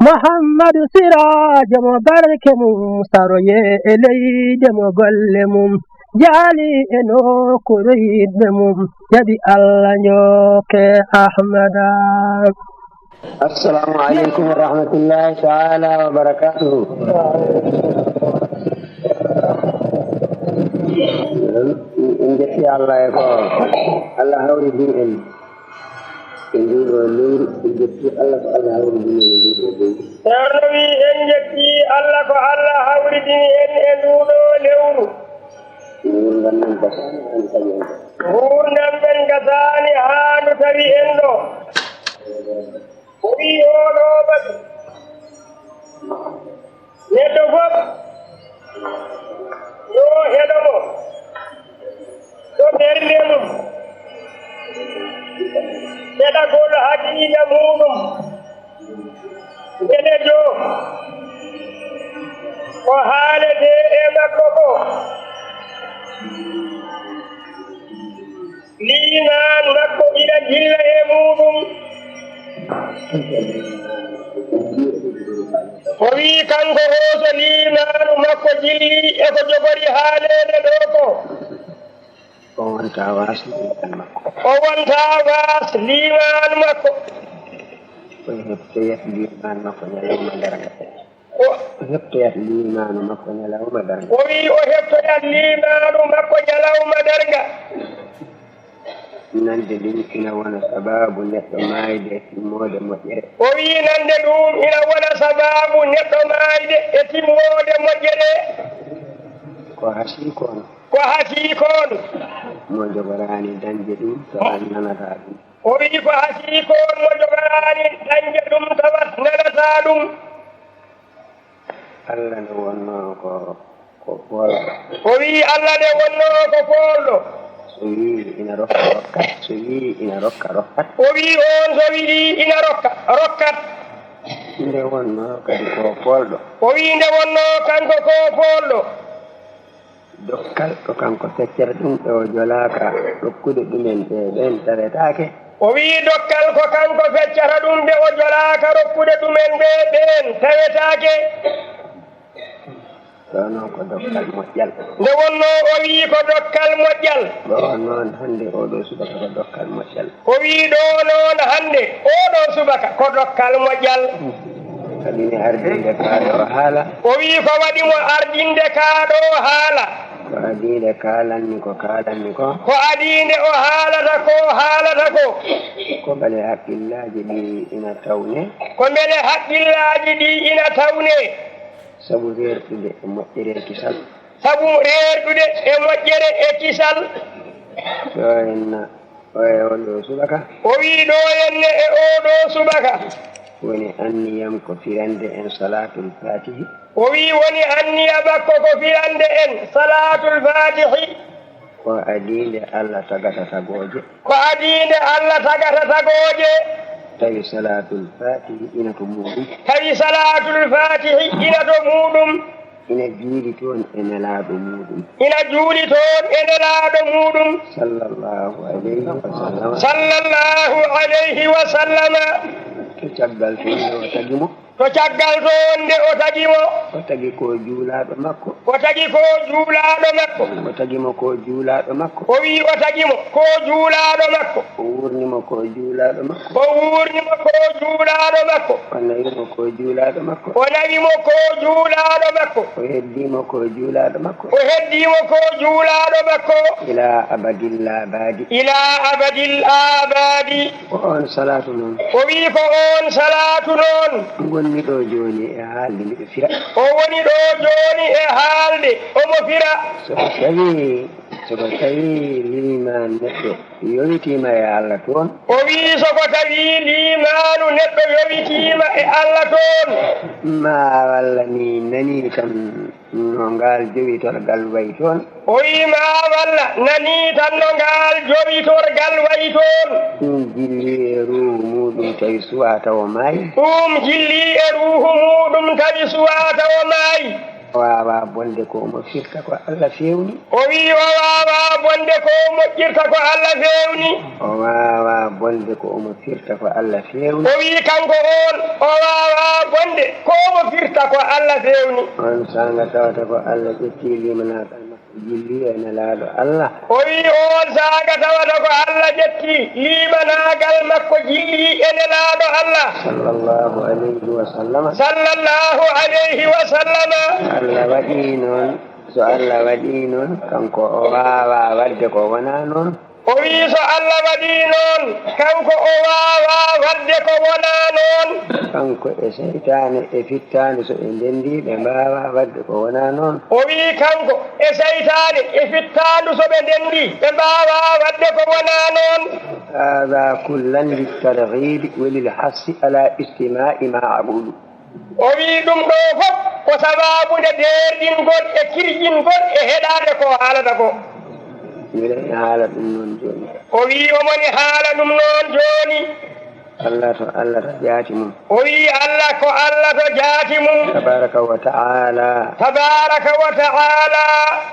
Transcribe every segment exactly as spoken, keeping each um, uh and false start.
Muhammadu Siraajo mo barke mum saroye e leyde mo golle mum jaali e nokkuure yiɗɓe mum jaɓi Allah njokke Ahmada. Assalamu aleykum wa rahmatullahi taala wa barakatuhu. En jetti Allah e ko Allah hawri ɗum en. E nduɗo lewru, en jetti Allah ko Allah hawri ɗum en e nduɗo lewru. Ceerno wi en jetti Allah ko Allah hawri ɗum en e nduɗo lewru. Ngurdam men gasaani haa ndu tawi en ɗo. Ngurdam men gasaani haa ndu tawi en ɗo. O wi oɗo batu. Neɗɗo fof yo heɗo mo to ɓernde mum, heɗagol haqiiqa muɗum. Geɗe jow ko haaletee e makko ko. Liimaan makko ina jilla e muuɗum. O wiyi kanko o so liimaanu makko jilli e ko jogori haaleede ɗo ko. O wonta waas liimaan makko. O wonta waas liimaan makko. O heɓtoyat liimaan makko ñalawma darnga. O heɓtoyat liimaanu makko ñalawma darnga. O wiyi o heɓtoyat liimaanu makko ñalawma darnga. Nande ɗum ina wona sabaabu neɗɗo maayde e timmoode moƴƴere. O wiyi nande ɗum ina wona sabaabu neɗɗo maayde e timmoode moƴƴere. Ko hasii ko on. Ko hasii ko on. Mo jogoraani dañde ɗum, tawa nanataa ɗum. O wiyi ko hasii ko on mo jogoraani dañde ɗum, tawa nanataa ɗum. Allah nde wonnoo ko, ko poolɗo. O wiyi Allah nde wonnoo ko poolɗo. So wiyi ina rokka, rokkat. So wiyi ina rokka, rokkat. O wiyi on so wiyi ina rokka, rokkat. Nde wonnoo kadi ko poolɗo. O wiyi nde wonnoo kanko ko poolɗo. Dokkal ko kanko feccata ɗum ɓe o jolaaka rokkude ɗumen ɓe ɓeen tawetaake. O wiyi dokkal ko kanko feccata ɗum ɓe o jolaaka rokkude ɗumen ɓe ɓeen tawetaake. Ɗo noon ko dokkal moƴƴal. Nde wonnoo o wiyi ko dokkal moƴƴal. Ɗo noon hannde oɗo subaka ko dokkal moƴƴal. O wiyi ɗo noon hannde oɗo subaka ko dokkal moƴƴal. Ko waɗi mi ardinde kaa ɗo haala. O wiyi ko waɗi mo ardinde kaa ɗo haala. Ko adii nde kaalanmi ko kaalanmi ko. Ko adii nde o haalata ko haalata ko. Ko mbele haqqillaaji ɗi ina tawne. Ko mbele haqqillaaji ɗi ina tawne. Sabu reerɗude e moƴƴere e kisal. Sabu reerɗude e moƴƴere e kisal. Ɗo en O e oɗo subaka. O wiyi ɗo henne e oɗo subaka. Woni anniyam ko firande en Salaatul Faatihi. O wiyi woni anniya makko ko firande en Salaatul Faatihi. Ko adii nde Allah tagata tagooje. Ko adii nde Allah tagata tagooje. Tawi Salaatul Faatihi ina to muuɗum. Tawi Salaatul Faatihi ina to muuɗum. Ina juuli toon e nelaaɗo muuɗum. Ina juuli toon e nelaaɗo muuɗum. Sallallahu alayhi wa sallam. Sallallahu alayhi wa sallam. To caggal toon nde o tagi mo. To caggal toon nde o tagi mo. O tagi ko juulaaɗo makko. O tagi ko juulaaɗo makko. O tagi mo ko juulaaɗo makko. O wiyi o tagi mo ko juulaaɗo makko. O wuurni mo ko juulaaɗo makko. O wuurni mo ko juulaaɗo makko. O nawi mo ko juulaaɗo makko. O nawi mo ko juulaaɗo makko. O heddii mo ko juulaaɗo makko. O heddii mo ko juulaaɗo makko. Ilaa abadil abadi. Ilaa abadil abadi. Ko oon salaatu noon. O wiyi ko oon salaatu noon. Ngonmi ɗo jooni e haalde mbiɗo fira. O woni ɗo jooni e haalde omo fira. So ko tawi, so ko tawi liimaan neɗɗo yowitiima e Allah toon. O wiyi so ko tawi liimaanu neɗɗo yowitiima e Allah toon. Ma walla mi nanii tan no ngaal jowitorgal wayi toon. O wiyi ma walla nanii tan no ngaal jowitorgal wayi toon. Ɗum jilli e ruuhu muuɗum tawi suwaa tawa maayi. Ɗum jilli e ruuhu muuɗum tawi suwaa tawa maayi. O waawaa bonde ko omo firta ko Allah feewni. O wiyi o waawaa bonde ko moƴƴirta ko Allah feewni. O waawaa bonde ko omo firta ko Allah feewni. O wiyi kanko oon o waawaa bonde ko Allah fewni. On saanga tawata ko Allah ƴetti limanaagal makko, jilli e Nelaaɗo Allah. O wi on saanga tawata ko Allah ƴetti limanaagal makko, jilli e Nelaaɗo Allah. Sallallahu alayhi wa sallama. Sallallahu alayhi wa sallama. Allah waɗi noon, so Allah waɗi noon, kanko o waawaa waɗde ko wonaa noon. O wi so Allah waɗi noon, kanko o waawaa waɗde ko wonaa noon. Kanko e seytaane e fittaandu so ɓe ndenndi, ɓe mbaawaa waɗde ko wonaa noon. O wi kanko e seytaane e fittaandu so ɓe ndenndi, ɓe mbaawaa waɗde ko wonaa noon. Haadaa kullan littargiibi wa lilhassi alaa istimaa'i maa aquulu. O wi ɗum ɗo fof ko sabaabu nde deerɗingol e kirƴingol e heɗaade ko haalata ko. Mbiɗa haala ɗum noon jooni. O wi omo ni haala ɗum noon jooni. Allah to, Allah to jaati mum. O wi Allah ko Allah to jaati mum. Tabaraka wa ta'ala. Tabaraka wa ta'ala.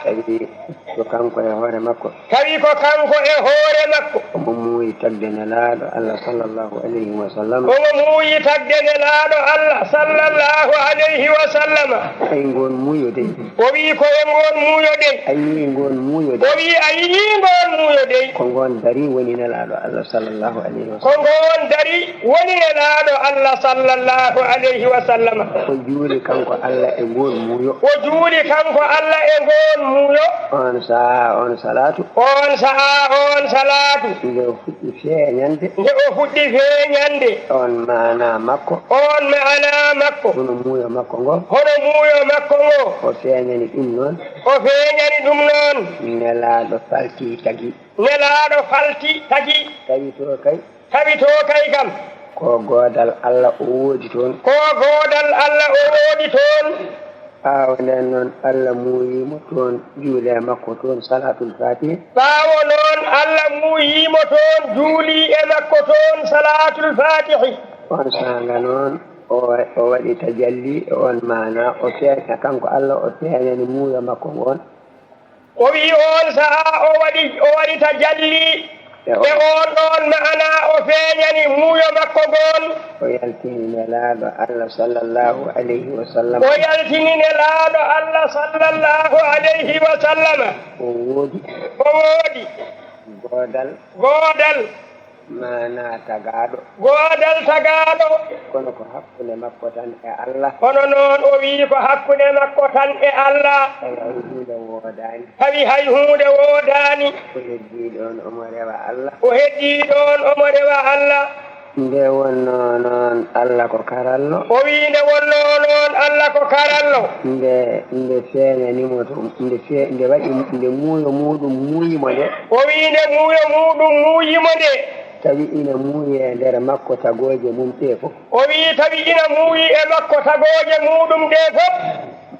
Tawi ko kanko e hoore makko. Tawi ko kanko e hoore makko. Omo muuyi tagde Nelaaɗo Allah sallallahu alayhi wa sallam. Omo muuyi tagde Nelaaɗo Allah sallallahu alayhi wa sallam. Ay ngoon muuyo dey. O wi ko e ngoon muuyo dey. Ay ngoon muuyo dey. O wi a yii ngoon muuyo dey. Ko ngoon dari woni Nelaaɗo Allah sallallahu alayhi wa sallam. Ko ngoon dari woni Nelaaɗo Allah sallallahu alayhi wa sallam. O juuli kanko Allah e ngoon muuyo. O juuli kanko Allah e ngoon muuyo. On sahaa, on salaatu. On sahaa, on salaatu. Nde o fuɗɗi feeñande. Nde o fuɗɗi feeñande. On maanaa makko. On maanaa makko. Hono muuyo makko ngo. Hono muuyo makko ngo. O feeñani ɗum noon. O feeñani ɗum noon. Nelaaɗo falti tagi. Nelaaɗo falti tagi. Tawi to kay. Tawi to kay kam. Ko goodal Allah o woodi toon. Ko goodal Allah o woodi toon. Ɓaawo ndeen noon, Allah muuyi mo toon, juuli e makko toon, Salaatul Faatihi. Ɓaawo noon, Allah muuyi mo toon, juuli e makko toon, Salaatul Faatihi. On saanga noon, o wa-, o waɗi tajalli e on maanaa, o feeña, kanko Allah, o feeñani muuyo makko ngoon. O wi on sahaa o waɗi, o waɗi tajalli e on ɗon maanaa, o feeñani muuyo makko ngon. O yaltini Nelaaɗo Allah sallallahu alayhi wa sallam. O yaltini Nelaaɗo Allah sallallahu alayhi wa sallam. O woodi. O woodi. Goodal. Goodal. Maanaa tagaaɗo. Goodal tagaaɗo. Kono ko hakkunde makko tan e Allah. Kono noon o wii ko hakkunde makko tan e Allah. Tawi hay huunde woodaani. Tawi hay huunde woodaani. O heddii ɗoon omo rewa Allah. O heddii ɗoon omo rewa Allah. Nde wonnoo noon Allah ko karallo. O wii nde wonnoo noon Allah ko karallo. Nde, nde feeñani mo to, nde fe-, nde waɗi, nde muuyo muuɗum muuyi mo nde. O wii nde muuyo muuɗum muuyi mo nde. Tawi ina muuyi e nder makko tagooje mum ɗee fof. O wii tawi ina muuyi e makko tagooje muuɗum ɗee fof.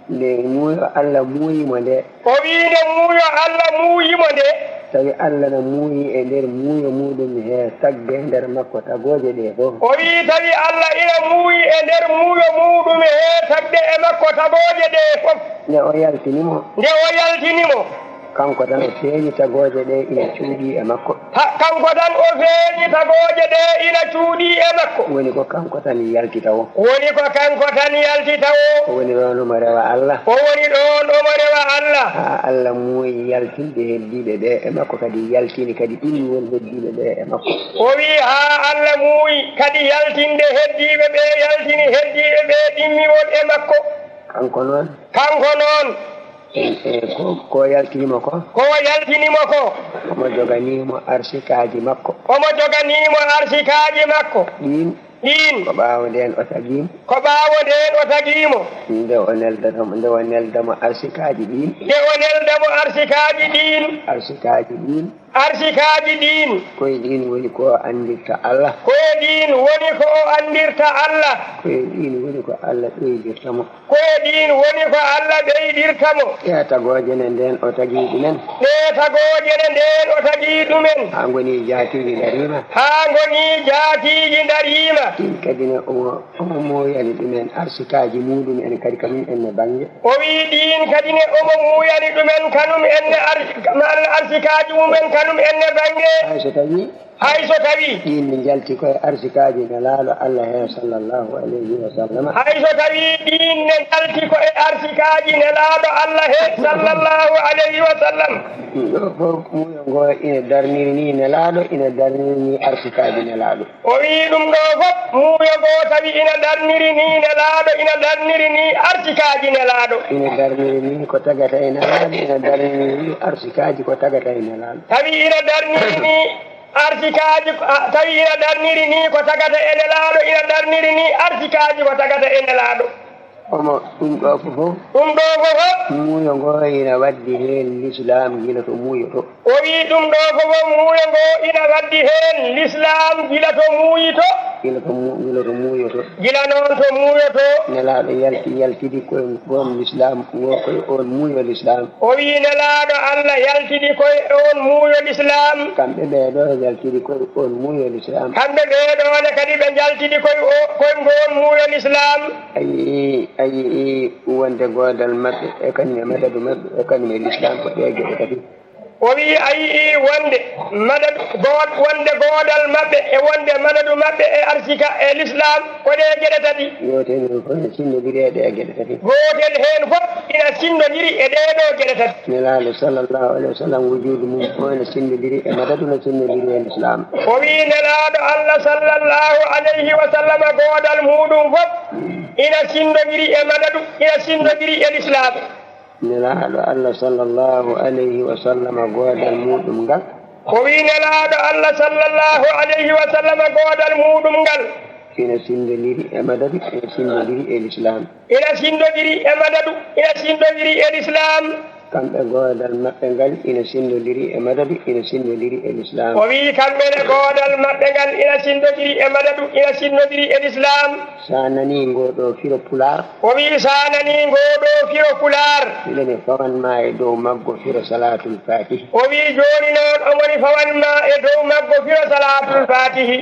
Nde muuyo Allah muuyi mo nde. O wii nde muuyo Allah muuyi mo nde. Tawi Allah na muuyi e nder muuyo muuɗum he tagde nder makko tagooje ɗee fof. O wii tawi Allah ina muuyi e nder muuyo muuɗum he tagde e makko tagooje ɗee fof. Nde o yaltini mo. Nde o yaltini mo. Kanko tan o feeñi tagooje ɗee ina cuuɗii e makko. Ha, kanko tan o feeñi tagooje ɗee ina cuuɗii e makko. Woni ko kanko tan yalti tawo. Woni ko kanko tan yalti tawo. O woni ɗoon omo rewa Allah. O woni ɗoon omo rewa Allah. Haa Allah muuyi yaltinde heddiiɓe ɓee e makko, kadi yaltini kadi ɗimmiwol heddiiɓe ɓee e makko. O wii haa Allah muuyi kadi yaltinde heddiiɓe ɓee, yaltini heddiiɓe ɓee ɗimmiwol e makko. Kanko noon. Kanko noon. E, e, ko, ko yaltini mo ko? Ko yaltini mo ko? Omo joganii mo arsikaaji makko. Omo joganii mo arsikaaji makko. Ɗiin. Ɗiin. Ko ɓaawo ndeen o tagii mo. Ko ɓaawo ndeen o tagii mo. Nde o nelda mo, nde o nelda mo arsikaaji ɗiin. Nde o nelda mo arsikaaji ɗiin. Arsikaaji ɗiin. Arsikaaji ɗiin. Ko e ɗiin woni ko o anndirta Allah. Ko e ɗiin woni ko o anndirta Allah. Ko e ɗiin woni ko Allah ɗoydirta mo. Ko e ɗiin woni ko Allah ɓeydirta mo. Ɗee tagooje ne ndeen o tagii ɗumen. Ɗee tagooje ne ndeen o tagii ɗumen. Haa ngonii jaatiiji ndariima. Haa ngonii jaatiiji ndariima. Ɗiin kadi ne omo, omo moyani ɗumen arsikaaji muuɗum en kadi kanum en ne bannge. O wii ɗiin kadi ne omo muuyani ɗumen kanum en ne ar-, ma-, arsikaaji mum en kanum en ne bannge. Hay so tawii. Hay so tawi. Ɗiin ne njalti ko e arsikaaji Nelaaɗo Allah he, sallallahu alayhi wa sallam. Hay so tawi ɗiin ne njalti ko e arsikaaji Nelaaɗo Allah he, sallallahu alayhi wa sallam. Ɗum ɗo fof, muuyo ngo ina darniri ni Nelaaɗo, ina darniri ni arsikaaji Nelaaɗo. O wiyi ɗum ɗo fof, muuyo ngo tawi ina darniri ni Nelaaɗo, ina darniri ni arsikaaji Nelaaɗo. Ina darniri ni ko tagata e Nelaaɗo, ina darniri ni arsikaaji ko tagata e Nelaaɗo. Tawi ina darniri ni arsikaaji, a, tawi ina darniri ni ko tagata e Nelaaɗo, ina darniri ni arsikaaji ko tagata e Nelaaɗo. Omo ɗum ɗo fof. Ɗum ɗo fof. Muuyo ngo ina waddi heen Lislaam gila to muuyoto. O wiyi ɗum ɗo fof, muuyo ngo ina waddi heen Lislaam gila to muuyoto. Gila to mu-, gila to muuyoto. Gila noon to muuyoto. Nelaaɗo yalti, yaltidi koye oon Lislaam, ngo koye oon muuyo Lislaam. O wiyi Nelaaɗo Allah yaltidi koye oon muuyo Lislaam. Kamɓe ɓee ɗo yaltidi koye oon muuyo Lislaam. Kamɓe ɓee ɗo ne kadi ɓe njaltidi koye o, koye ngoon muuyo Lislaam. A yii, a yii wonde goodal maɓɓe e kañum e madadu maɓɓe e kañum e Lislaam ko ɗee geɗe tati. O wiyi a yii wonde madadu, good-, wonde goodal maɓɓe e wonde madadu maɓɓe e arsika e Lislaam ko ɗee geɗe tati. Gootel heen fof ina sinndondiri e ɗee geɗe tati. Gootel heen fof ina sinndondiri e ɗee ɗoo geɗe tati. Nelaaɗo sallallahu alayhi wa sallam, wujuudu mum fof ina sinndondiri e madadu, no sinndondiri e Lislaam. O wiyi Nelaaɗo Allah sallallahu alayhi wa sallam, goodal muuɗum fof ina sinndondiri e madadu, ina sinndondiri e Lislaam. Nelaaɗo Allah sallallahu alayhi wa sallam, goodal muuɗum ngal. O wiyi Nelaaɗo Allah sallallahu alayhi wa sallam, goodal muuɗum ngal. Ina sinndondiri e madadu, ina sinndondiri e Lislaam. Ina sinndondiri e madadu, ina sinndondiri e Lislaam. Kamɓe goodal maɓɓe ngal ina sinndondiri e madadu, ina sinndondiri e Lislaam. O wiyi kamɓe ne goodal maɓɓe ngal ina sinndondiri e madadu, ina sinndondiri e Lislaam. So a nanii ngoo ɗoo firo Pulaar. O wiyi so a nanii ngoo ɗoo firo Pulaar. Mbeɗa mi fawan ma e dow maggo firo Salaatul Faatihi. O wiyi jooni noon omo ni fawan ma e dow maggo firo Salaatul Faatihi.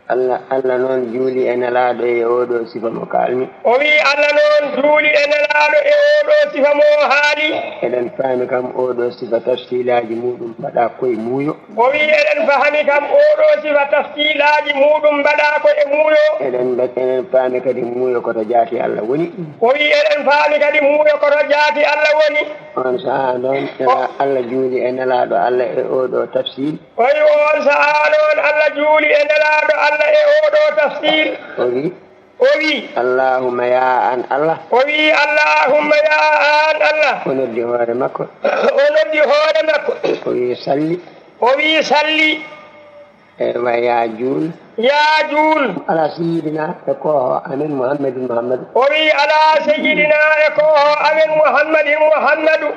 Allah, Allah noon juuli e Nelaaɗo e oo ɗoo sifa mo kaalmi. O wiyi Allah noon juuli e Nelaaɗo e oo ɗoo sifa mo o haali. Eɗen paami kam oo ɗoo sifa tafsiilaaji muuɗum mbaɗaa koye muuyo. O wiyi eɗen fahami kam oo ɗoo sifa tafsiilaaji muuɗum mbaɗaa ko e muuyo. Eɗen mba-, eɗen paami kadi muuyo ko to jaati Allah woni. O wiyi eɗen paami kadi muuyo ko to jaati Allah woni. Oon sahaa noon, o- Nela-, Allah juuli e Nelaaɗo Allah e oo ɗoo tafsiil. O wiyi oon sahaa noon Allah juuli e Nelaaɗo Allah e oo ɗoo tafsiil. O wiyi. O wiyi. Allahumma ya an Allah. O wiyi, "Allahumma ya an Allah." O noddi hoore makko. O noddi hoore makko. O wiyi, "Salli." O wiyi, "Salli." Eywa, ya juul. Ya juul. Ala sayyidina e kooho amen Muhammadin Muhammadu. O wiyi, "Ala sayyidina e kooho amen Muhammadin Muhammadu."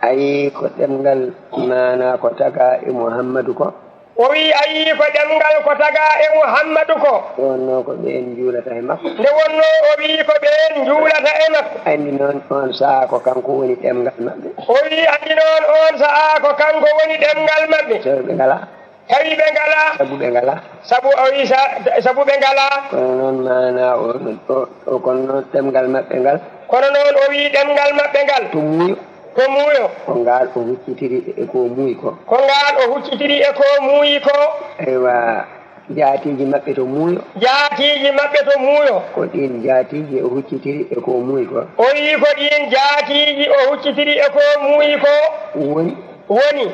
A yii ko ɗemngal maanaa ko tagaa e Muhammadu ko? O wiyi, a yii ko ɗemngal ko tagaa e Muhammadu ko? Nde wonnoo ko ɓeen njuulata e makko. Nde wonnoo o wiyi ko ɓeen njuulata e makko. Anndi noon oon sahaa ko kanko woni ɗemngal maɓɓe. O wiyi anndi noon oon sahaa ko kanko woni ɗemngal maɓɓe. Tawi ɓe ngalaa. Tawi ɓe ngalaa. Sabu ɓe ngalaa. Sabu o wiyi sa-, sabu ɓe ngalaa. Kono noon maanaa o, o, o, kono noon ɗemngal maɓɓe ngal. Kono noon o wiyi ɗemngal maɓɓe ngal. To muuyo. Ko muuyo. Ko ngaal o huccitiri e ko muuyi ko. Ko ngaal o huccitiri e ko muuyi ko. Eywa, jaatiiji maɓɓe to muuyo. Jaatiiji maɓɓe to muuyo. Ko ɗiin jaatiiji o huccitiri e ko muuyi ko. O wiyi ko ɗiin jaatiiji o huccitiri e ko muuyi ko. Woni. Woni.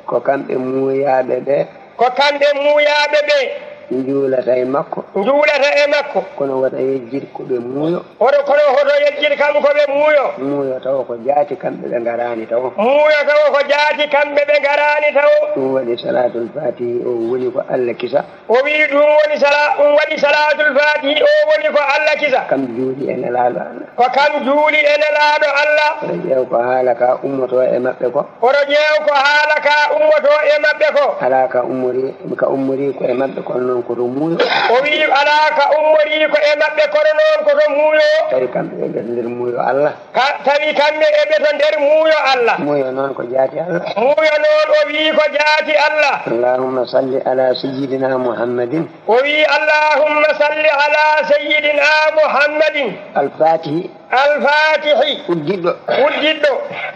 Ko kamɓe muuyaaɓe ɓe. Ko kamɓe muuyaaɓe ɓe. Njuulata e makko. Njuulata e makko. Kono wota yejjit ko ɓe muuyo. Hoto, kono hoto yejjit kam ko ɓe muuyo. Muuyo tawa ko jaati kamɓe ɓe ngaraani tawo. Muuyo tawa ko jaati kamɓe ɓe ngaraani tawo. Ɗum waɗi Salaatul Faatihi o woni ko Allah kisa. O wiyi ɗum woni sala-, ɗum waɗi Salaatul Faatihi o woni ko Allah kisa. Kam juuli e Nelaaɗo Allah. Ko kam juuli e Nelaaɗo Allah. Oto ƴeew ko haala ka ummotoo e maɓɓe ko. Oto ƴeew ko haala ka ummotoo e maɓɓe ko. Alaa ka ummori, ka ummori ko e maɓɓe kono Ko to muuyo. O wi'i alaa ka ummorii ko e maɓɓe, kono noon ko to muuyo. Tawi kamɓe ɓe nder muuyo Allah. Ka, tawi kamɓe e ɓe to nder muuyo Allah. Muuyo noon ko jaati Allah. Muuyo noon o wi'i ko jaati Allah. Allahumma salli ala sayyidina Muhammadin. O wi'i, "Allahumma salli ala sayyidina Muhammadin." Al-Fatihi. Al-Fatihi. Uddiɗɗo. Uddiɗɗo.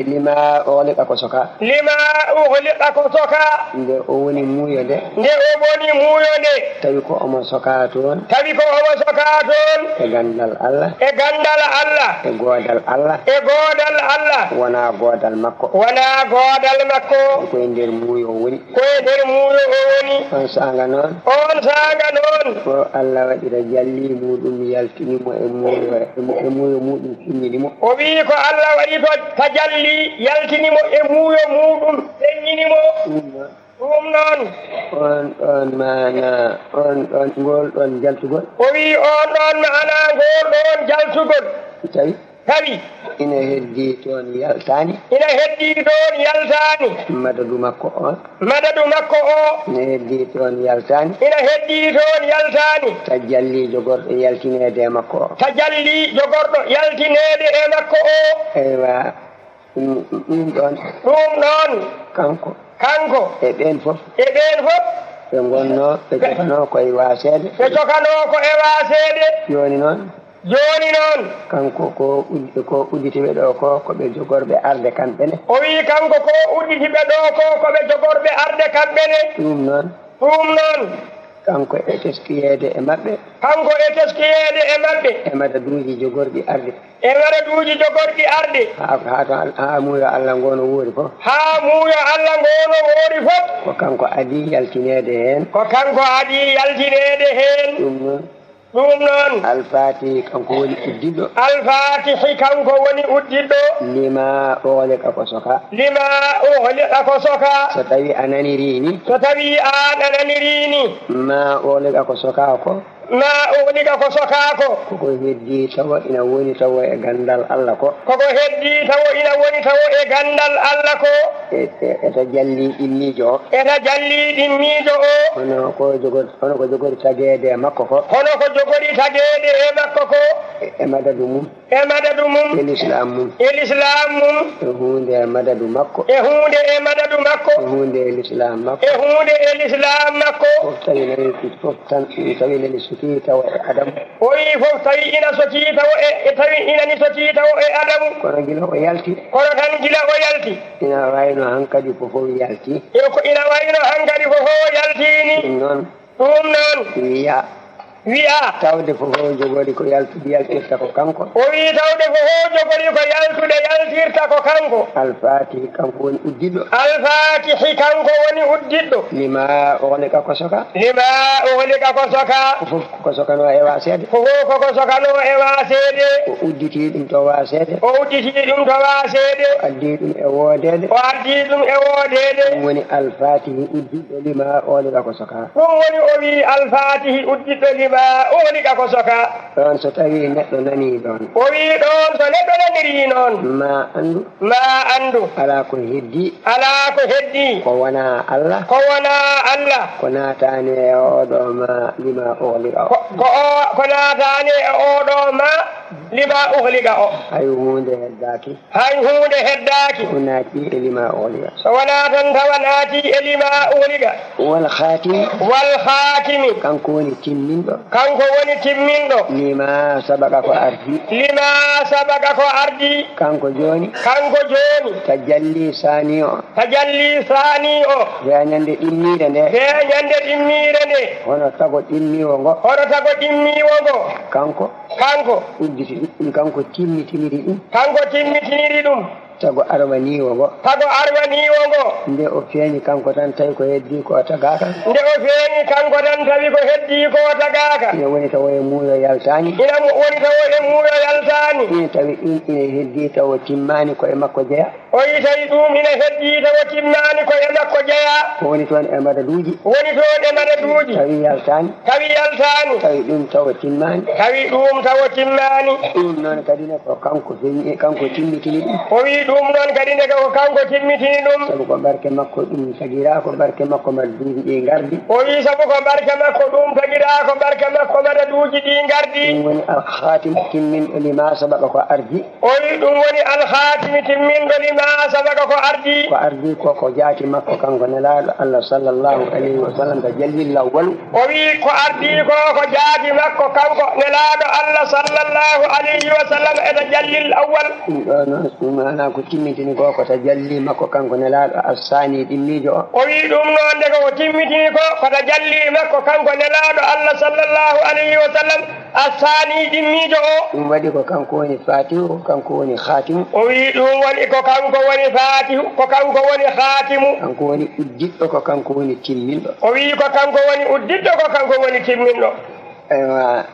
Lima ughliqa ko soka. Lima ughliqa ko soka. Nde o woni muuyo nde. Nde o woni muuyo nde. Tawi ko omo soka toon. Tawi ko omo soka toon. E ganndal Allah. E ganndal Allah. E goodal Allah. E goodal Allah. Wonaa goodal makko. Wonaa goodal makko. Ko e nder muuyo o woni. Ko e nder muuyo o woni. On saanga noon. On saanga noon. Ko Allah waɗi tajalli muuɗum, yaltini mo e muuyo, e mu-, e muuyo muuɗum, feññini mo. O wi'i ko Allah waɗi to tajalli, yaltini mo e muuyo muuɗum, feññini mo. Ɗum noon. Ɗum noon. On ɗon maana, on ɗon, ngol ɗon jaltugol. O wi'i on ɗon maana ngol ɗon jaltugol. Tawi. Tawi. Ina heddii toon yaltaani. Ina heddii toon yaltaani. Madadu makko on. Madadu makko o. Ina heddii toon yaltaani. Ina heddii toon yaltaani. Tajalli jogorɗo yaltineede e makko o. Tajalli jogorɗo yaltineede e makko o. Eywa. Ɗum, ɗum ɗoon. Ɗum ɗoon. Kanko. Kanko. E ɓeen fof. E ɓeen fof. Ɓe ngonnoo, ɓe joganoo ko e waaseede. Ɓe joganoo ko e waaseede. Jooni noon. Jooni noon. Kanko ko uddi-, ko udditiiɓe ɗo ko, ko ɓe jogorɓe arde kamɓe ne. O wi'i kanko ko udditiiɓe ɗo ko, ko ɓe jogorɓe arde kamɓe ne. Ɗum noon. Ɗum noon. Kanko e teskiyeede e maɓɓe. Kanko e teskiyeede e maɓɓe. E madaduuji jogorɗi arde. E madaduuji jogorɗi arde. Haa, haa to Al-, haa muuyo Allah ngo no woori fof. Haa muuyo Allah ngo no woori fof. Ko kanko adii yaltineede heen. Ko kanko adii yaltineede heen. Ɗum noon. Ɗum noon. Al-Fatihi kanko woni uddiɗɗo. Al-Fatihi kanko woni uddiɗɗo. Lima ughliqa ko soka. Lima ughliqa ko soka. So tawi a nanirii ni. So tawi aan a nanirii ni. Ma ughliqa ko soka ko. Ma ughliqa ko soka ko. Koko heddii tawa ina woni tawa e ganndal Allah ko. Koko heddii tawa ina woni tawa e ganndal Allah ko. E, e, e tajalli ɗimmiijo o. E tajalli ɗimmiijo o. Hono ko jogor-, hono ko jogori tageede e makko ko. Hono ko jogori tageede e makko ko. E, e madadu mum. E madadu mum. E lislaam mum. E lislaam mum. E huunde e madadu makko. E huunde e madadu makko. E huunde e lislaam makko. E huunde e lislaam makko. Fof tawi nani, fof tan, tawi nani sukii tawa e Adamu. O wi'i fof tawi ina sokii tawa e, e tawi ina ni sokii tawa e Adamu. Kono gila o yalti. Kono tan gila o yalti. Ina wayno hankadi ko fof yalti. E ko ina wayno hankadi ko fof yalti ni. Ɗum noon. Ɗum noon. Wiya. Wiya. Tawde fof o jogori ko yaltude yaltirta ko kanko. O wi'i tawde fof o jogori ko yaltude yaltirta ko kanko. Al-Fatihi kanko woni uddiɗɗo. Al-Fatihi kanko woni uddiɗɗo. Lima ughliqa ko soka. Lima ughliqa ko soka. Ko fof ko sokanoo e waaseede. Ko fof ko ko sokanoo e waaseede. O udditii ɗum to waaseede. O udditii ɗum to waaseede. O addii ɗum e woodeede. O addii ɗum e woodeede. Ɗum woni Al-Fatihi uddiɗɗo lima ughliqa ko soka. Ɗum woni o wi'i Al-Fatihi uddiɗɗo lima ughliqa ko soka. Ɗoon so tawii neɗɗo nanii ɗoon. O wi'i ɗoon so neɗɗo nanirii noon. Ma anndu. Ma anndu. Alaa ko heddii. Alaa ko heddii. Ko wonaa Allah. Ko wonaa Allah. Ko naataani e oo ɗoo ma lima ughliqa o. Ko, ko o, ko naataani e oo ɗoo ma lima ughliqa o. Hay huunde heddaaki. Hay huunde heddaaki. O naati e lima ughliqa. So wonaa tan tawa naati e lima ughliqa. Wal khatimi. Wal khatimi. Kanko woni timminɗo. Kanko woni timminɗo. Lima sabaqa ko ardi. Lima sabaqa ko ardi. Kanko jooni. Kanko jooni. Tajalli saani o. Tajalli saani o. Feeñannde ɗimmiire nde. Feeñannde ɗimmiire nde. Hono tago ɗimmiiwo ngo. Hono tago ɗimmiiwo ngo. Kanko. Kanko. Udditi ɗum, kanko timmitiniri ɗum. Kanko timmitiniri ɗum. Tago arwaniiwo ngo. Tago arwaniiwo ngo. Nde o feeñi kanko tan tawi ko heddii ko o tagaaka. Nde o feeñi kanko tan tawi ko heddii ko o tagaaka. Ina woni tawo e muuyo yaltaani. Ina mo-, woni tawo e muuyo yaltaani. Ina tawi ɗum ina heddii tawo timmaani ko e makko jeya. O wi tawi ɗum ina heddii tawa timmaani ko e makko jeyaa. Ko woni toon e madaduuji. Woni toon e madaduuji. Tawi yaltaani. Tawi yaltaani. Tawi ɗum tawa timmaani. Tawi ɗum tawa timmaani. Ɗum noon kadi ne ko kanko feñi, kanko timmitini ɗum. O wi ɗum noon kadi ne ko kanko timmitini ɗum. Sabu ko barke makko ɗum tagiraa, ko barke makko madaduuji ɗi ngardi. O wi sabu ko barke makko ɗum tagiraa, ko barke makko madaduuji ɗi ngardi. Ɗum woni alhatim timminɗo lima sabaka ko ardi. O wi ɗum woni alhaatimi timminɗo lima sabaka ko ardi. Ko ardi ko, ko jaati makko kanko Nelaaɗo Allah sallallahu alayhi wa sallam ka jallil awwalu. O wi ko ardi ko, ko jaati makko kanko Nelaaɗo Allah sallallahu alayhi wa sallam e ta jallil awwal. Ɗum ɗo noon, ɗum maanaa ko timmitini ko, ko ta jalli makko kanko Nelaaɗo assaani ɗimmiijo o. O wi ɗum noon de ko, ko timmitini ko, ko ta jalli makko kanko Nelaaɗo Allah sallallahu alayhi wa sallam. Assaani ɗimmiijo o. Ɗum waɗi ko kanko woni Faatihu, ko kanko woni Haatimu. O wi ɗum woni ko kanko woni Faatihu, ko kanko woni Haatimu. Kanko woni udditɗo, ko kanko woni timminɗo. O wi ko kanko woni udditɗo, ko kanko woni timminɗo. Eywa,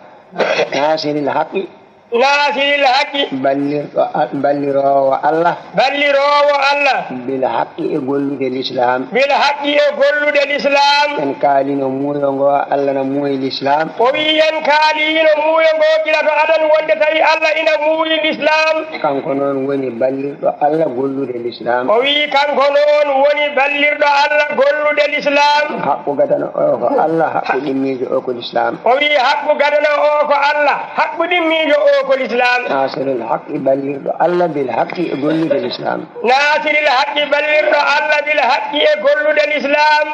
naasiril haqqi. Naasiril haqqi. Ballirɗo Al-, balliroowo Allah. Balliroowo Allah. Bil haqqi e gollude Lislaam. Bil haqqi e gollude Lislaam. En kaalino muuyo ngo, Allah na muuyi Lislaam. O wi en kaalino muuyo ngo gila to adan wonde tawi Allah ina muuyi Lislaam. Kanko noon woni ballirɗo Allah gollude Lislaam. O wi kanko noon woni ballirɗo Allah gollude Lislaam. Haqqu gadano o ko Allah, haqqu ɗimmiijo o ko Lislaam. O wi haqqu gadano o ko Allah, haqqu ɗimmiijo o ko Lislaam. Naasiril haqqi ballirɗo Allah bil haqqi e gollude Lislaam. Naasiril haqqi ballirɗo Allah bil haqqi e gollude Lislaam.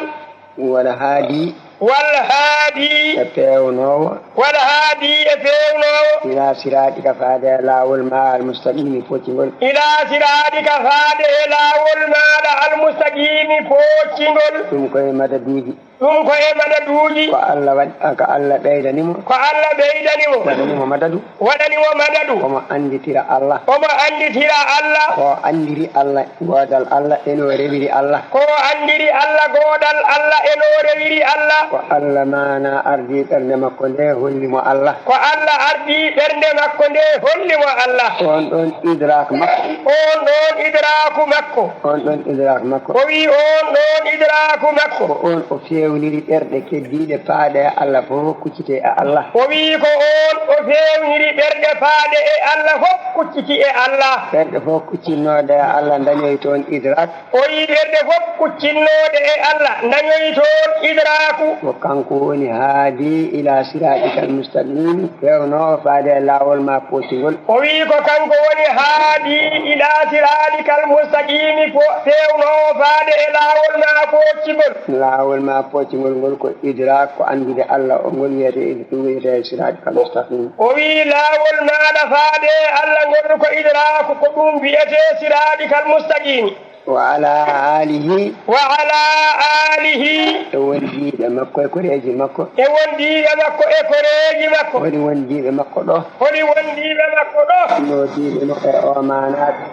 Wal haadi. Wal haadi. E peewnoowo. Wal haadi e peewnoowo. Ila siraatika faade e laawol ma al mustaqimi poccingol. Ila siraatika faade e laawol maaɗa al mustaqimi poccingol. Ɗum koye madaduuji. Ɗum ko e madaduuji. Ko Allah waɗ-, ko Allah ɓeydani mo. Ko Allah ɓeydani mo. Waɗani mo madadu. Waɗani mo madadu. Omo annditira Allah. Omo annditira Allah. Ko anndiri Allah, goodal Allah, e no rewiri Allah. Ko anndiri Allah, goodal Allah, e no rewiri Allah. Ko Allah maana ardi ɓernde makko nde holli mo Allah. Ko Allah ardi ɓernde makko nde holli mo Allah. On ɗon idrak makko. On ɗon idraku makko. On ɗon idrak makko. O wi on ɗon idraku makko. Ko on o feewniri ɓerɗe keddiiɗe paaɗe e Allah fof kuccite e Allah. O wi ko on o feewniri ɓerɗe paaɗe e Allah fof kucciti e Allah. Ɓerɗe fof kuccinnooɗe e Allah dañoy toon idrak. O wi ɓerɗe fof kuccinnooɗe e Allah dañoy toon idraku. Ko kanko woni haadi ila siraatikal mustaqim, feewnoowo faade e laawol ma pootingol. O wi ko kanko woni haadi ila siraatikal mustaqimi, po-, feewnoowo faade e laawol ma pootingol. Laawol ma pootingol ngol ko idrak, ko anndude Allah, o ngol wiyetee, ɗum wiyetee siraatikal mustaqim. O wi laawol maaɗa faade e Allah ngol ko idraku, ko ɗum wiyetee siraatikal mustaqimi. Wa ala alihi. Wa ala alihi. E wondiiɓe makko e koreeji makko. E wondiiɓe makko e koreeji makko. Woni wondiiɓe makko ɗo. Woni wondiiɓe makko ɗo. Wondiiɓe makko e o maanaaɓe.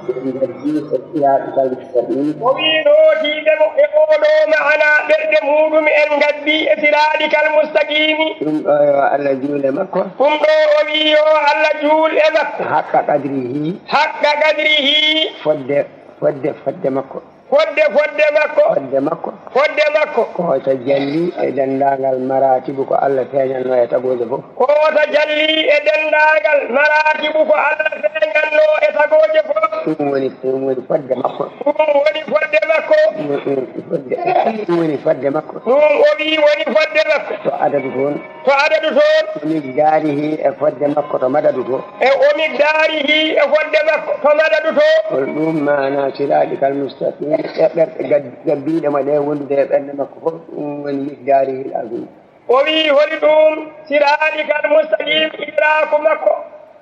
E nder diiɗe siraatikal mustaqim. O wi nootiiɓe mo e oo ɗoo maana ɓerɗe muuɗum en ngabbii e siraatikal mustaqimi. Ɗum ɗo yo Allah juule makko. Ɗum ɗo o wi yo Allah juul e makko. Haqqa qadrihi. Haqqa qadrihi. Fodde, fodde, fodde makko. Fodde, fodde makko. Fodde makko. Fodde makko. Ko tajalli e denndaangal maratibu ko Allah feeñannoo e tagooje fof. Ko tajalli e denndaangal maratibu ko Allah feeñannoo e tagooje fof. Ɗum woni, ɗum woni fodde makko. Ɗum woni fodde makko. Ɗum, ɗum, fodde, ɗum woni fodde makko. Ɗum o wi woni fodde makko. To adadu toon. To adadu toon. Wa miqdaarihi e fodde makko to madadu to. E wa miqdaarihi e fodde makko to madadu to. Hol ɗum maana siraatikal mustaqim e ɓerɗe gab-, gabbiiɗe mo ɗe wondude e ɓernde makko fof, ɗum woni miqdaarihil azim. O wi holi ɗum siraatikal mustaqim idraku makko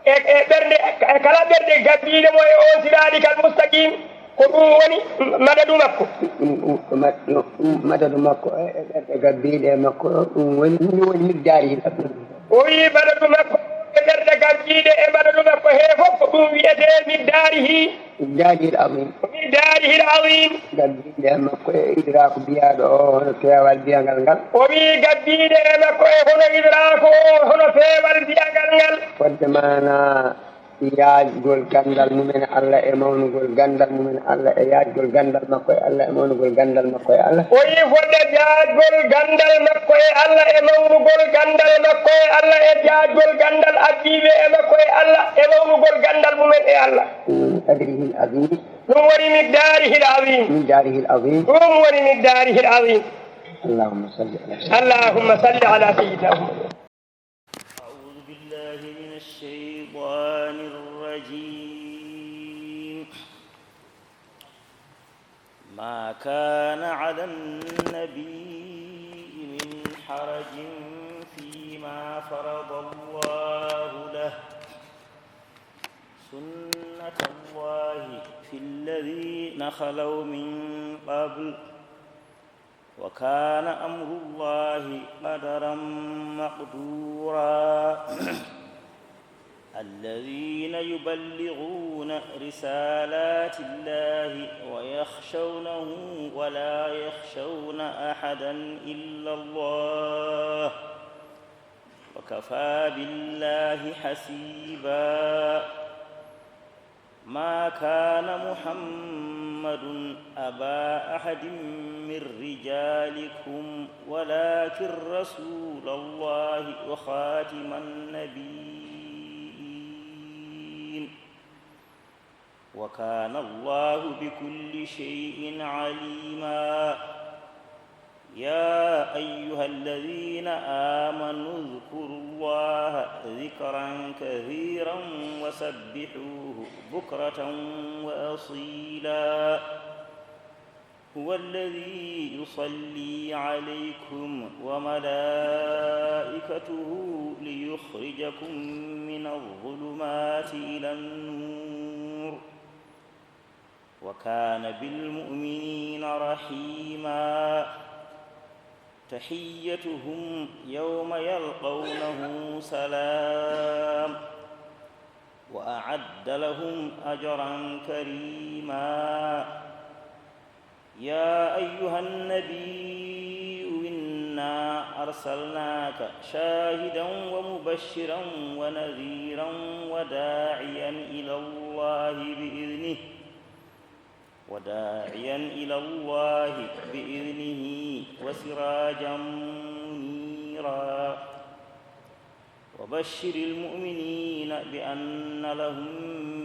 e, e ɓernde, e kala ɓerɗe gabbiiɗe mo e on siraatikal mustaqim. Ko ɗum woni madadu makko. Ɗum, ɗum, ɗum, ɗum madadu makko e, e ɓerɗe gabbiiɗe e makko, ɗum woni, ɗum woni miqdaarihil azim. O wi madadu makko e ɓerɗe gabbiiɗe e madadu makko he fof ko ɗum wiyetee miqdaarihi. Miqdaarihil azim. Miqdaarihil azim. Gabbiiɗe e makko e idraku biyaaɗo o, hono peewal biyagal ngal. O wi gabbiiɗe e makko e hono idraku o, hono peewal biyagal ngal. Fodde maana Yaajgol ganndal mum en Allah e mawnugol ganndal mum en Allah e yaajgol ganndal makko e Allah e mawnugol ganndal makko e Allah. O yii fodde jaajgol ganndal makko e Allah e mawnugol ganndal makko e Allah e jaajgol ganndal addiiɓe e makko e Allah e mawnugol ganndal mum en e Allah. Min qadrihil azim. Ɗum woni miqdaarihil azim. Miqdaarihil azim. Ɗum woni miqdaarihil azim. Allahumma salli ala sayyidina. Allahumma salli ala sayyidina Muhammad. أعوذ بالله من الشيطان الرجيم. ما كان على النبي من حرج فيما فرض الله له، سنة الله في الذين خلوا من قبل، وكان أمر الله قدرا مقدورا. الذين يبلغون رسالات الله ويخشونه ولا يخشون أحدا إلا الله، وكفى بالله حسيبا. ما كان محمد أبا أحد من رجالكم ولكن رسول الله وخاتم النبيين، وكان الله بكل شيء عليما. يا أيها الذين آمنوا اذكروا الله ذكرا كثيرا وسبحوه بكرة وأصيلا. هو الذي يصلي عليكم وملائكته ليخرجكم من الظلمات إلى النور، وكان بالمؤمنين رحيما. تحيتهم يوم يلقونه سلام، وأعد لهم أجرا كريما. يا أيها النبي إنا أرسلناك شاهدا ومبشرا ونذيرا وداعيا إلى الله بإذنه، وداعيا إلى الله بإذنه وسراجا منيرا. وبشر المؤمنين بأن لهم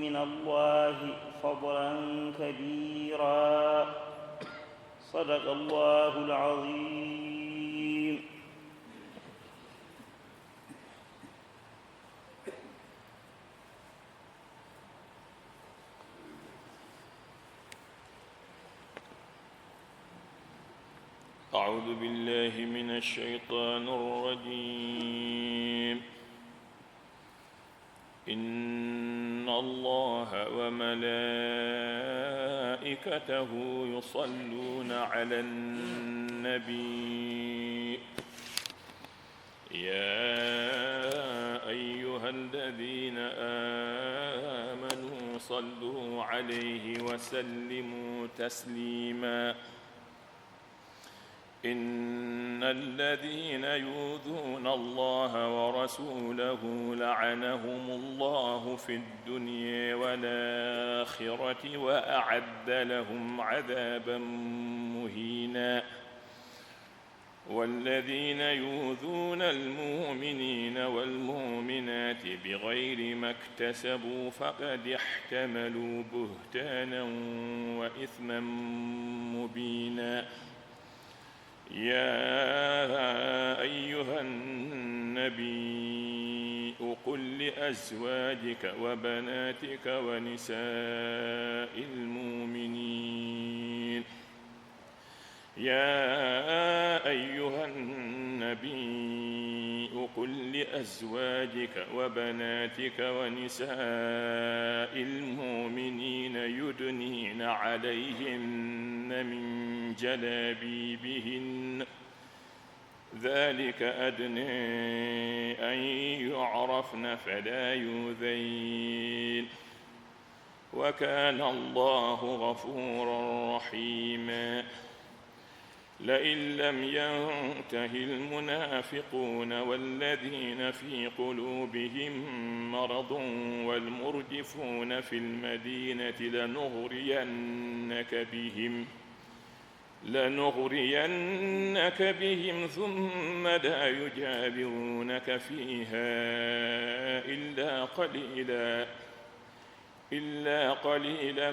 من الله فضلا كبيرا. صدق الله العظيم. أعوذ بالله من الشيطان الرجيم. إن الله وملائكته يصلون على النبي. يا أيها الذين آمنوا صلوا عليه وسلموا تسليما. إن الذين يؤذون الله ورسوله لعنهم الله في الدنيا والآخرة وأعد لهم عذابا مهينا. والذين يؤذون المؤمنين والمؤمنات بغير ما اكتسبوا فقد احتملوا بهتانا وإثما مبينا. يا أيها النبي قل لأزواجك وبناتك ونساء المؤمنين. يا أيها النبي قل لأزواجك وبناتك ونساء المؤمنين يدنين عليهن من جلابيبهن، ذلك أدنى أن يعرفن فلا يؤذين، وكان الله غفورا رحيما. لئن لم ينته المنافقون والذين في قلوبهم مرض والمرجفون في المدينة لنغرينك بهم، لنغرينك بهم ثم لا يجاورونك فيها إلا قليلا، إلا قليلا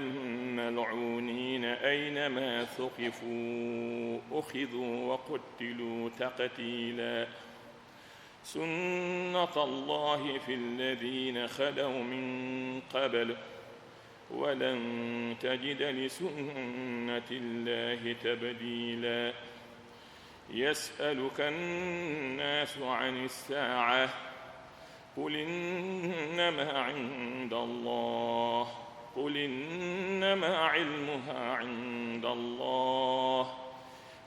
ملعونين أينما ثقفوا أخذوا وقتلوا تقتيلا. سنة الله في الذين خلوا من قبل ولن تجد لسنة الله تبديلا. يسألك الناس عن الساعة، قل إنما عند الله، قل إنما علمها عند الله،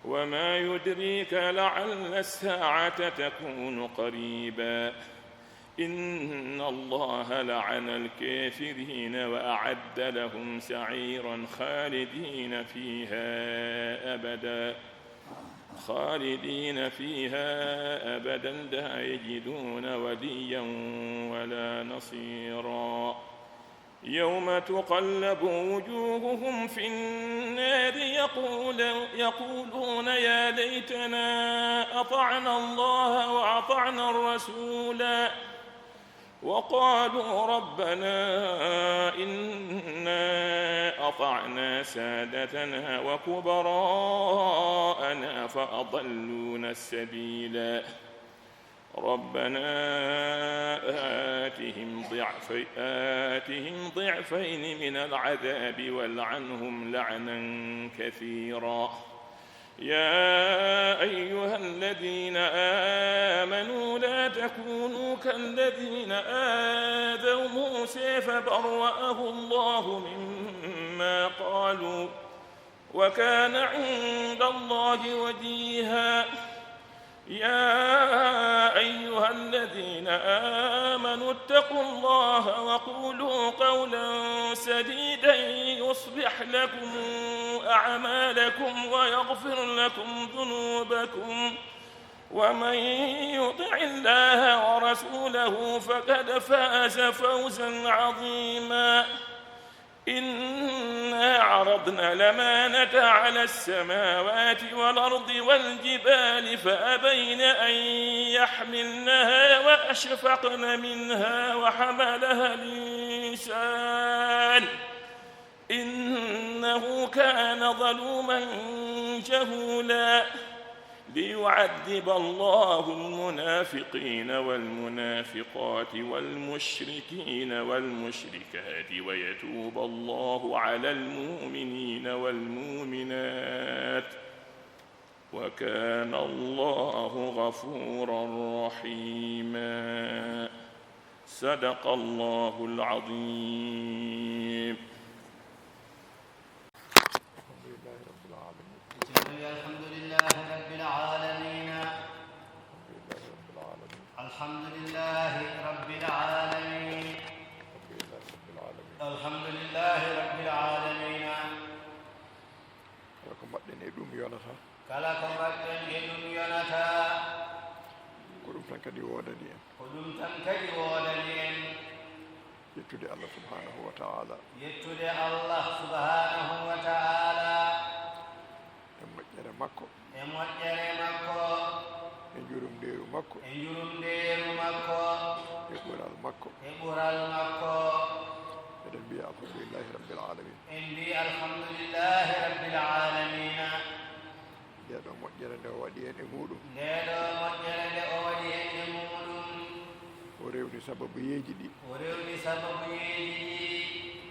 وما يدريك لعل الساعة تكون قريبا. إن الله لعن الكافرين وأعد لهم سعيرا خالدين فيها أبدا، خالدين فيها أبدا لا يجدون وليا ولا نصيرا. يوم تقلب وجوههم في النار يقول، يقولون يا ليتنا أطعنا الله وأطعنا الرسولا، وقالوا ربنا إنا أطعنا سادتنا وكبراءنا فأضلونا السبيلا. ربنا آتهم ضعفي-، آتهم ضعفين من العذاب والعنهم لعنا كثيرا. يا أيها الذين آمنوا لا تكونوا كالذين آذوا موسى فبرأه الله مما قالوا، وكان عند الله وجيها. يا أيها الذين آمنوا اتقوا الله وقولوا قولا سديدا يصلح لكم أعمالكم ويغفر لكم ذنوبكم، ومن يطع الله ورسوله فقد فاز فوزا عظيما. إنا عرضنا الأمانة على السماوات والأرض والجبال فأبين أن يحملنها وأشفقن منها وحملها الإنسان إنه كان ظلوما جهولا. ليعذب الله المنافقين والمنافقات والمشركين والمشركات ويتوب الله على المؤمنين والمؤمنات، وكان الله غفورا رحيما. صدق الله العظيم. الحمد لله رب العالمين. الحمد لله رب العالمين. الحمد لله رب العالمين. الحمد لله رب العالمين. الحمد لله رب العالمين. Kala ko mbaɗɗen e ɗum yonata. Kala ko mbaɗɗen e ɗum yonata. Ko ɗum tan kadi woodani en. Ko ɗum tan kadi woodani en. Yettude Allah subhanahu wa ta'ala. Yettude Allah subhanahu wa ta'ala. E moƴƴere makko. E moƴƴere makko. E njurumdeeru makko. E njurumdeeru makko. E ɓural makko. E ɓural makko. Eɗen mbiya alhamdulillahi rabbil alamin. En mbi alhamdulillahi rabbil alamina. Nde ɗo moƴƴere nde o waɗi en e muɗum. Nde ɗo moƴƴere nde o waɗi en e muɗum. O rewni sababuyeeji ɗi. O rewni sababuyeeji ɗi.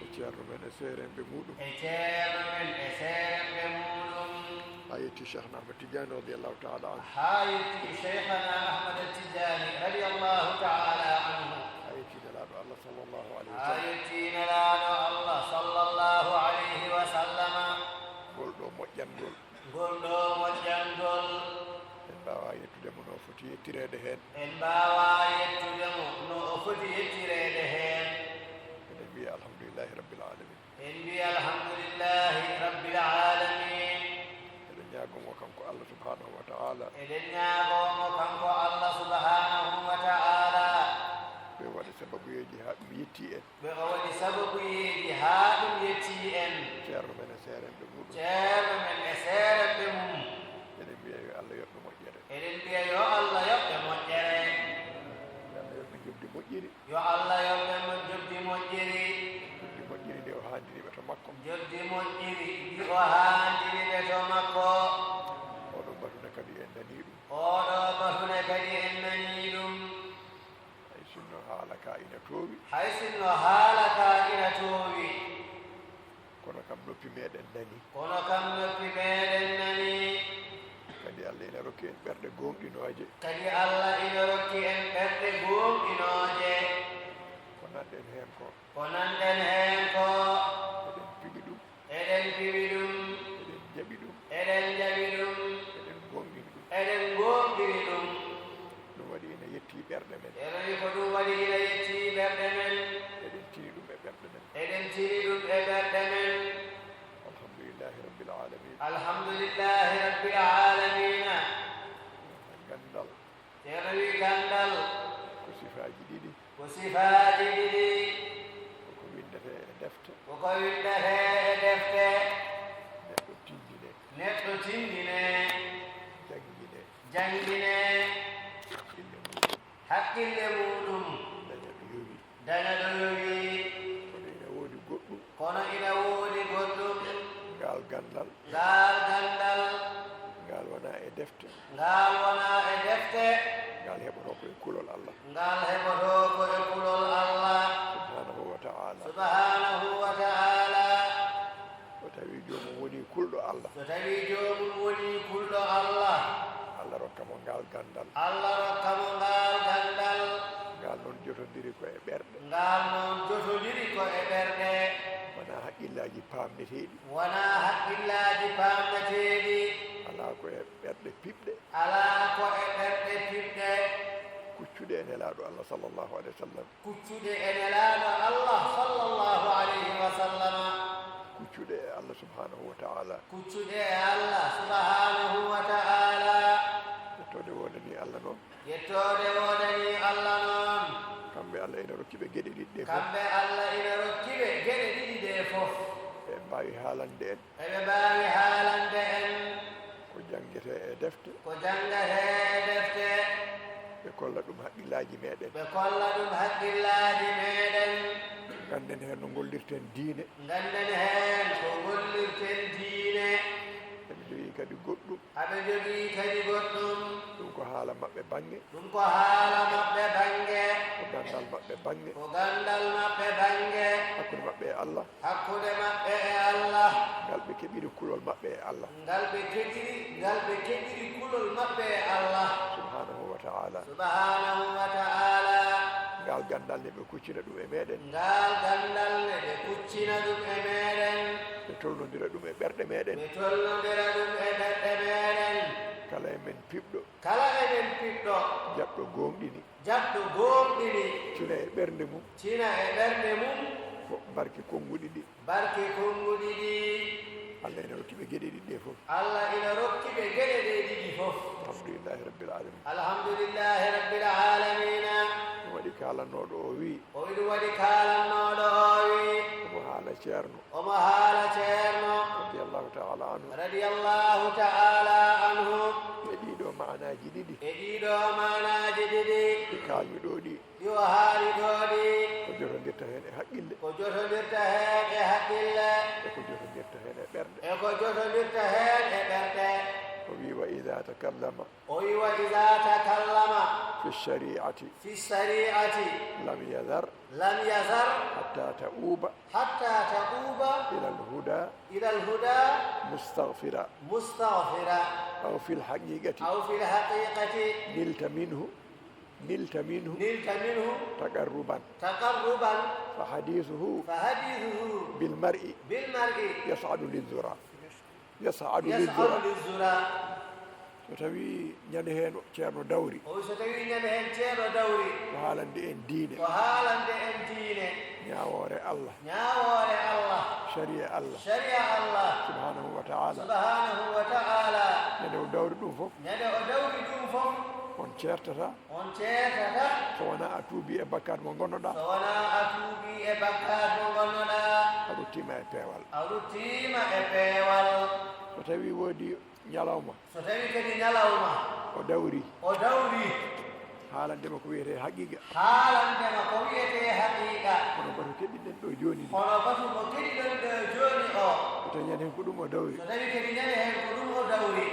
E ceerno men e seeremɓe muɗum. E ceerno men e seeremɓe muɗum. Haa yetti Cheikhna Ahmad Tidiane radiyallahu ta'ala anhu. Haa yetti Cheikhna Ahmad Tidiane radiyallahu ta'ala anhu. Haa yetti Nelaaɗo Allah sallallahu alayhi wa sallam. Haa yetti Nelaaɗo Allah sallallahu alayhi wa sallama. Ngol ɗo moƴƴangol. Ngol ɗo moƴƴangol. En mbaawaa yettude mo no foti yettireede heen. En mbaawaa yettude mo no o foti yettireede heen. Eɗen mbiya alhamdulillahi rabbil alamin. En mbiya alhamdulillahi rabbil alamin. Eɗen ñaago mo kanko Allah en. Ɓe o waɗi sababuyeeji haa ɗum yettii en. Ceerno men e seeremɓe muɗum. Ceerno men e seeremɓe mum. Eɗen mbiya yo Allah yoɓ ɓe moƴƴere. Eɗen mbiya yo Allah yoɓ ɓe moƴƴere. Yo Allah yoɓ ɓe njoɓdi moƴƴiri. Yo Allah yoɓ ɓe mo njoɓdi moƴƴiri. Njoɓdi moƴƴiri ndi o haandini ɓe to makko. Njoɓdi moƴƴiri ndi o haandini ɓe to makko. Oɗo batu ne kadi en nanii ɗum. Oɗo batu ne kadi en nanii ɗum. Hay sinno haala ka ina toowi. Hay sinno haala ka ina toowi. Kono kam noppi meɗen nani. Kono kam noppi meɗen nani. Kadi Allah ina rokki en ɓerɗe gooŋɗinooje. Kadi Allah ina rokki en ɓerɗe gooŋɗinooje. Ko nanɗen heen ko. Ko nanɗen heen ko. Eɗen piɗi ɗum. Eɗen piɗi ɗum. Eɗen jaɓi ɗum. Eɗen jaɓi ɗum. Eɗen gooŋɗini ɗum. Eɗen gooŋɗini ɗum. Ɗum waɗi ina yettii ɓerɗe men. Ɓe rewii ko ɗum waɗi ina yettii ɓerɗe men. Eɗen tini ɗum e ɓerɗe men. Eɗen tini ɗum e ɓerɗe men. Alhamdulillahi Rabbil Alamina. Alhamdulillahi Rabbil Alamina. Ganndal. Ɓe rewii ganndal. Ko sifaaji ɗiɗi. Ko sifaaji ɗiɗi. Koko winndetee e defte. Koko winndetee e defte. Neɗɗo tinndine. Neɗɗo tinndine. Janngine. Janngine. Hakkille muɗum. Hakkille muɗum. Daña ɗo yowi. Daña ɗo yowi. Kono ina woodi goɗɗum. Kono ina woodi goɗɗum. Ngaal ganndal. Ngaal ganndal. Ngaal wonaa e defte. Ngaal wonaa e defte. Ngaal heɓotoo ko e kulol Allah. Ngal heɓotoo ko e kulol Allah. Subhanahu wa ta'ala. Subhanahu wa ta'ala. So tawii joomum wonii kulɗo Allah. So tawii joomum wonii kulɗo Allah. Allah rokka mo ngal ganndal. Allah rokka mo ngal ganndal. Ngal noon jotondiri ko e ɓerɗe. Ngal noon jotondiri ko e ɓerɗe. Wonaa haqqillaaji paamneteeɗi. Wonaa haqqillaaji paamneteeɗi. Alaa ko e ɓerɗe piɓɗe. Alaa ko e ɓerɗe piɓɗe. Kuccuɗe e Nelaaɗo Allah sallallahu alayhi wa sallam. Kuccuɗe e Nelaaɗo Allah sallallahu alayhi wa sallam. Kuccuɗe e Allah subhanahu wa ta'ala. Kuccuɗe e Allah subhanahu wa ta'ala. Yettoode woodanii Allah noon. Yettoode woodanii Allah noon. Kamɓe Allah ina rokki ɓe geɗe ɗiɗi ɗe fof. Kamɓe Allah ina rokki ɓe geɗe ɗiɗi ɗe fof. Ɓe mbaawi haalande en. Eɓe mbaawi haalande en. Ko janngetee e defte. Ko janngetee e defte. Ɓe kolla ɗum haqqillaaji meɗen. Ɓe kolla ɗum haqqillaaji meɗen. Ngannden heen no ngollirten diine. Ngannden heen ko ngollirten diine. Eɓe njogii kadi goɗɗum. Aɓe njogii kadi goɗɗum. Ɗum ko haala maɓɓe bannge. Ɗum ko haala maɓɓe bannge. Ko ganndal maɓɓe bannge. Ko ganndal maɓɓe bannge. Hakkunde maɓɓe e Allah. Hakkunde maɓɓe e Allah. Ngal ɓe keɓiri kulol maɓɓe e Allah. Ngal ɓe keɓiri, ngal ɓe keɓiri kulol maɓɓe e Allah. Subhanahu wa ta'ala. Subhanahu wa ta'ala. Ngal ganndal ne ɓe kuccina ɗum e meɗen. Ngal ganndal ne ɓe kuccina ɗum e meɗen. Ɓe tolnondira ɗum e ɓerɗe meɗen. Ɓe tolnondira ɗum e ɓerɗe meɗen. Kala e men piɓɗo. Kala e men piɓɗo. Jaɓɗo gooŋɗini. Jaɓɗo gooŋɗini. Tina e ɓernde mum. Tina e ɓernde mum. Ko barke konnguɗi ɗi. Barke konnguɗi ɗi. Allah ina rokki ɓe geɗe ɗiɗi ɗe fof. Allah ina rokki ɓe geɗe ɗe ɗiɗi fof. Alhamdulillahi Rabbil Alamin. Alhamdulillahi Rabbil Alamina. Ɗum waɗi kaalannooɗo o wiyi. O wiɗum waɗi kaalannooɗo o wiyi. Omo haala Ceerno. Omo haala Ceerno. Radiyallahu ta'ala anhu. Radiyallahu ta'ala anhu. E ɗiɗo maanaaji ɗiɗi. E ɗiɗo maanaaji ɗiɗi. Ɗi kaalmi ɗo ɗi. Ɗi o haali ɗo ɗi. Ko jotondirta heen e haqqille. Ko jotondirta heen e haqqille. E ko jotondirta heen e ɓerɗe. E ko jotondirta heen e ɓerɗe. O wiyi, "Wa iza takallama." O wiyi, "Wa iza takallama." Fi shari'ati. Fi shari'ati. Lam yazar. Lam yazar. Hatta ta'uba. Hatta ta'uba. Ila al-huda. Ila al-huda. Mustaghfira. Mustaghfira. Aw fil haqiqati. Aw fil haqiqati. Nilta minhu. Nilta minhu. Nilta minhu. Taqarruban. Taqarruban. Fa hadithuhu. Fa hadithuhu. Bil mar'i. Bil mar'i. Yas'adu lizura. Yas'adu lizura. Yas'adu lizura. So tawi ñande heen Ceerno dawri. O wi so tawi ñande heen Ceerno dawri. Ko haalande en diine. Ko haalande en diine. Ñaawoore Allah. Ñaawoore Allah. Shari'a Allah. Shari'a Allah. Subhanahu wa ta'ala. Subhanahu wa ta'ala. Ñande o dawri ɗum fof. Ñande o dawri ɗum fof. On ceertata. On ceertata. So wonaa a tuubi e bakkaat mo ngonnoɗaa. So wonaa a tuubi Tima e peewal. A ruttiima e peewal. So tawii woodi ñalawma. So tawii kadi ñalawma. O dawri. O dawri. Haalande ma ko wiyetee haqiiqa. Haalande ma ko wiyetee haqiiqa. Kono batu keɗiɗen ɗo jooni ni. Kono batu mo keɗiɗen ɗo jooni o. So tawii ñande heen ko ɗum o dawri. So tawii kadi ñande heen ko ɗum o dawri.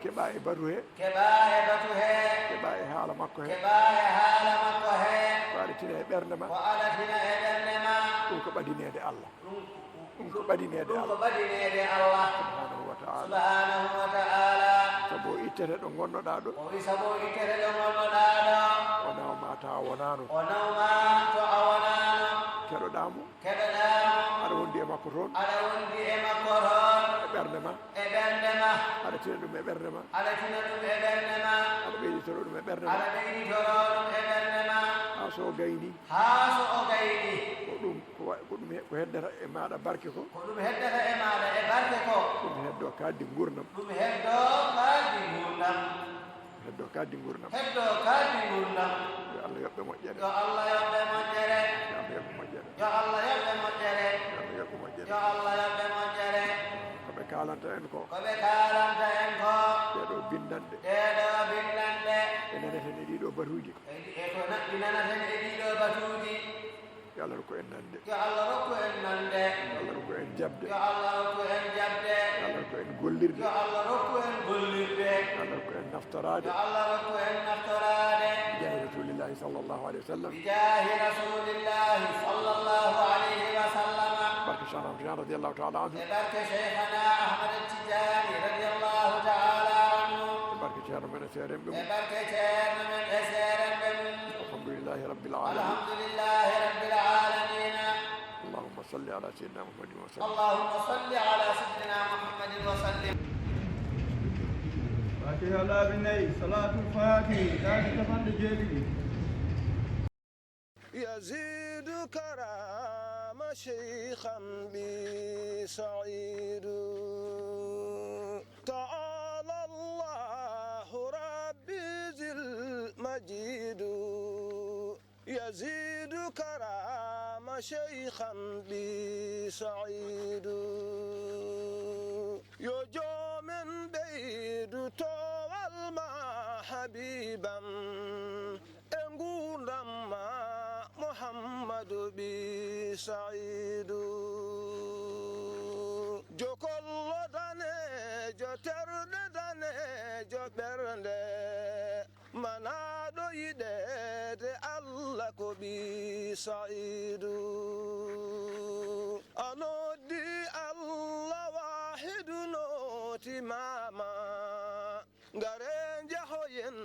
Keɓaa e batu he. Keɓaa e batu he. Keɓaa e haala makko he. Keɓaa e haala makko he. Ko aɗa tina e ɓernde ma. Ko aɗa tina e ɓernde ma. Ɗum ko ɓadineede Allah. Ɗum, ɗum ko ɓadineede Allah. Ɗum ko ɓadineede Allah. Subhanahu wa ta'ala. Subhanahu wa ta'ala. Sabu o ittete ɗo ngonnoɗaa ɗo. O wi sabu o ittete ɗo ngonnoɗaa ɗo. O nawa ma tawa wonaano. O nawa ma to a wonaano. Keɗoɗaa mo. Keɗoɗaa mo. Aɗa wondi e makko toon. Aɗa wondi e makko toon. E ɓernde ma. E ɓernde ma. Aɗa tina ɗum e ɓernde ma. Aɗa tina ɗum e ɓernde ma. Aɗa ɓeyditoro ɗum e ɓernde ma. Aɗa ɓeyditoro ɗum e ɓernde ma. Haa so o gayni. Haa so o gayni. Ko ɗum, ko wa-, ko ɗum he-, ko heddata e maaɗa barke ko. Ko ɗum heddata e maaɗa e barke ko. Ɗum heddo kaaɗdi nguurndam. Ɗum heddo kaaɗdi nguurndam. Heddo kaaɗdi nguurndam. Heddo kaaɗdi nguurndam. Yo Allah yoɓ ɓe moƴƴere. Yo Allah yoɓ ɓe moƴƴere. Yo Allah yoɓ ɓe moƴƴere. Yo Allah yoɓ ɓe moƴƴere. Yo Allah yoɓ ɓe moƴƴere. Yo Allah yoɓ ɓe moƴƴere. Ko ɓe kaalanta en ko. Ko ɓe kaalanta en ko. Ɗee ɗoo binndanɗe. Ɗee ɗoo binndanɗe. Ɗe naneten e ɗii ɗoo batuuji. E, e ko na-, ɗi nanaten e ɗii ɗoo batuuji. Yo Allah rokku en nande. Yo Allah rokku en nande. Yo Allah rokku en jaɓde. Yo Allah rokku en jaɓde. Yo Allah rokku en gollirde. Yo Allah rokku en gollirde. Yo Allah rokku en naftoraade. Yo Allah rokku en naftoraade. Bijaahi Rasuulillaahi sallallaahu alayhi wa sallam. Bijaahi Rasuulillaahi sallallaahu alayhi wa sallam. Barke Cheikh Ahmad Tidiane radiyallaahu ta'ala anhu. E barke Cheikhana Ahmad Tidiane radiyallaahu ta'ala anhu. E barke Ceerno men e seerenɓe mum. E barke Ceerno men e seerenɓe mum. Alhamdulillaahi Rabbil aalamiin. Alhamdulillaahi Rabbil aalamiin. Allahumma salli ala sayyidina Muhammadin wa sallim. Allahumma salli ala sayyidina Muhammadin wa sallim. Fatiha laabi nayi, salaatul faatihi, laabi capanɗe jeeɗiɗi. يزيد كرامة شيخا بي سعيد. تعالى الله ربي ذي المجيد. يزيد كرامة شيخا بي سعيد. Yo joomen ɓeydu toowal ma habiiban. E nguurndam ma Muhammadu ɓii Sa'iidu. Jokollo daneejo, terɗe daneejo, ɓernde manaaɗo yiɗeede Allah ko ɓii Sa'iidu. A noddi Allah waahidu nootimaama. Ngare njahoyen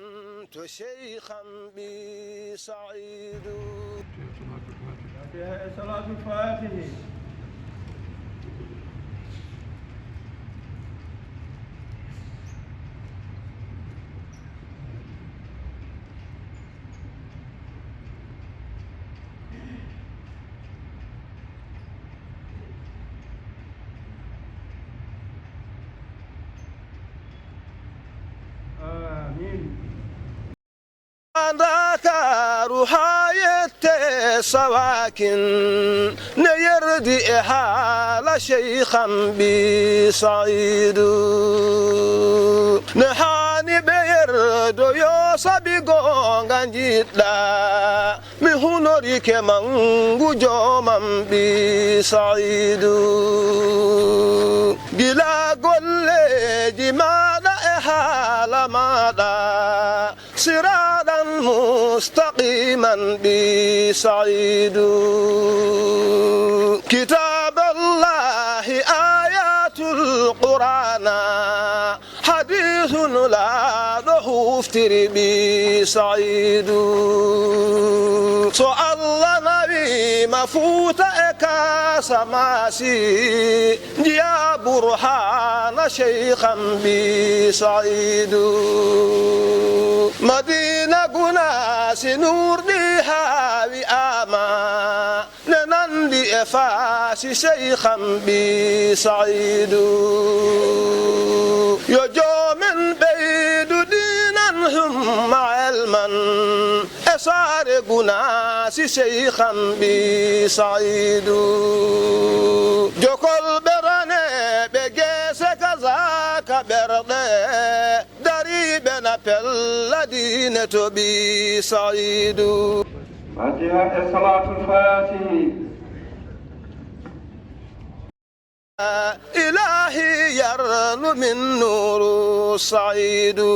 to Cheikh am ɓii Sa'iidu. Fatiha e Salaatul Faatihi. Amin. Ndakaaru haa yette Sawakin, ne yerdi e haala Cheikh am ɓii Sa'iidu. Ne haani ɓe yerdo yo sabi goonga njiɗɗa. Mi hunorike manngu joomam ɓii Sa'iidu. Gila golleeji maaɗa e haala maaɗa, siraaɗan mustaqiman ɓii Sa'iidu. Kitaaballaahi, aayaatul Qur'aana, hadiisu Nulaaɗo huuftiri ɓii Sa'iidu. So Allah nawi ma Fuuta e Kaasamaasi, njiya burhaana Cheikh am ɓii Sa'iidu. Madiina Gunaasi nuurɗi haa wi'aama. Ne nanndi e faasi Cheikh am ɓii Sa'iidu. Yo joomen ɓeydu diinan humma elman e Saare Gunaasi Seyxan Ɓi Saydu. Jokol ɓerane ɓe geese kaza ka ɓerɗe. Dariiɓe na pella diine to Ɓi Saydu. Fatiha e Salaatul Faatihi. Ilaahi yarnu min nuuru Saydu.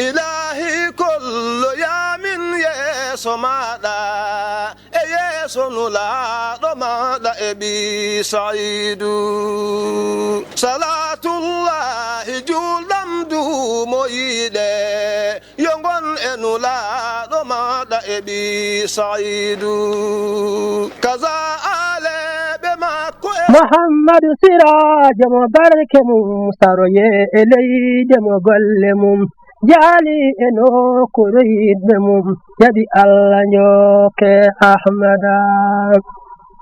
Ilaahi kollo yaamin yeeso maaɗa, e yeeso nulaaɗo maaɗa e Ɓi Saydu. Salaatullaahi juulɗam duumo yiiɗe, yo ngon e nulaaɗo maaɗa e Ɓi Saydu. Kaza aaleeɓe makko e Muhammadu Siraajo mo barke mum, saroye e leyde mo golle mum, jaali e nokkuure yiɗɓe mum, jaɓi Allah njokke Ahmada.